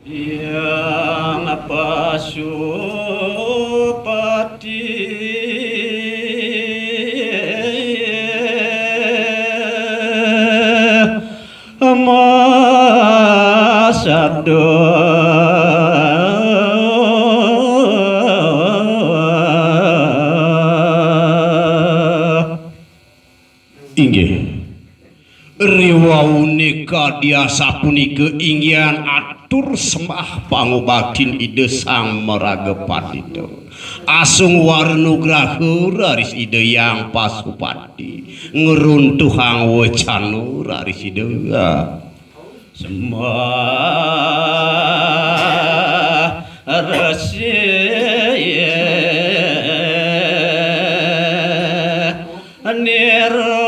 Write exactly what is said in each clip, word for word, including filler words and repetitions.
Hyang Pasupati masabda. Inggih. Riwauné kadi asapunika inggihan atur sembah pangubaktin Ida Sang Maraga Pandita. Asung wara nugraha raris Ida Hyang Pasupati ngruntuhang wecana raris Ida. Sembah resi nira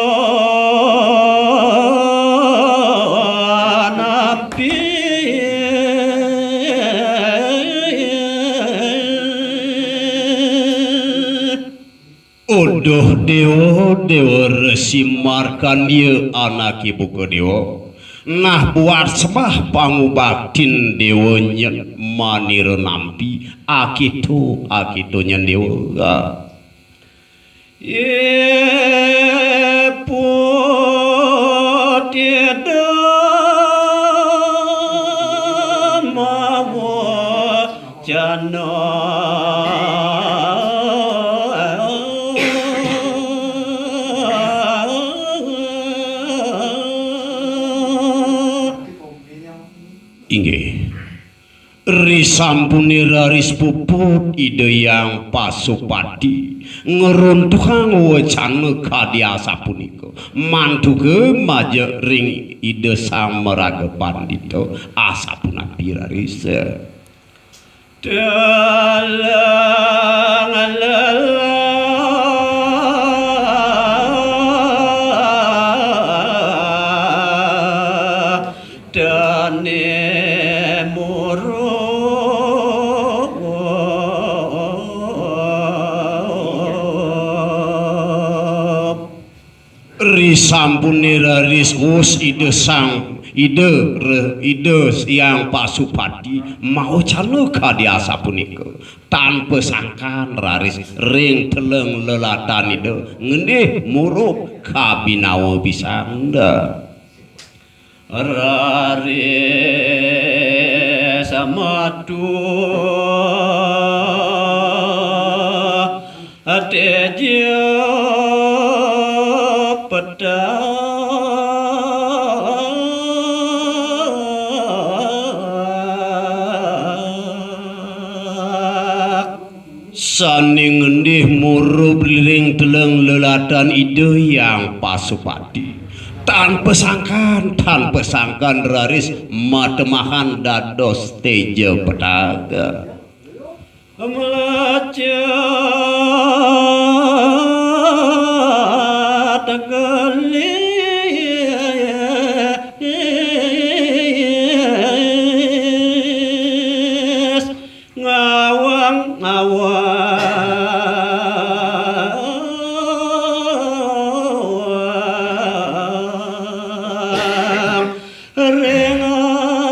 nampi. Uduh Déwa, Déwa Resi Markandia, anaké buka Déwa. Nah, buat sembah pangubaktin Déwa nyén manira nampi, akita, akita nyén Déwa. Ipun tida mawacana. Inggih. Risampuné raris puput Ida Hyang Pasupati ngruntuhang wecana kadi asapunika. Mantuka majeng ring Ida Sang Maraga Pandita asapunapi raris. Telang lelah dane murup. Risampune raris wus Ida Sang, Ida, Re-, Ida Hyang Pasupati mawacana kadi asapunika, tanpa sangkan raris ring teleng lelatan Ida ngendih murup kabinawa pisan. Raris matu teja petang. Sane ngendih murup ring teleng lelatan Ida Hyang Pasupati. Tanpa sangkan, tanpa sangkan raris matemahan dados teja petang. Mlecet gelis. Ngawang-ngawang ring amarah.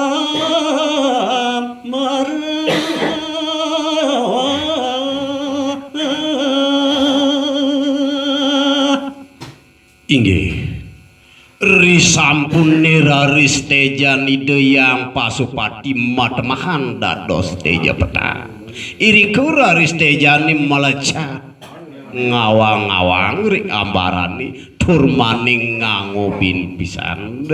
Inggih. Risampune raris tejan Ida Hyang Pasupati matemahan dados teja petang. Irika raris tejane mlecet ngawang-ngawang ring ambarane tur maning ngangobin pisan.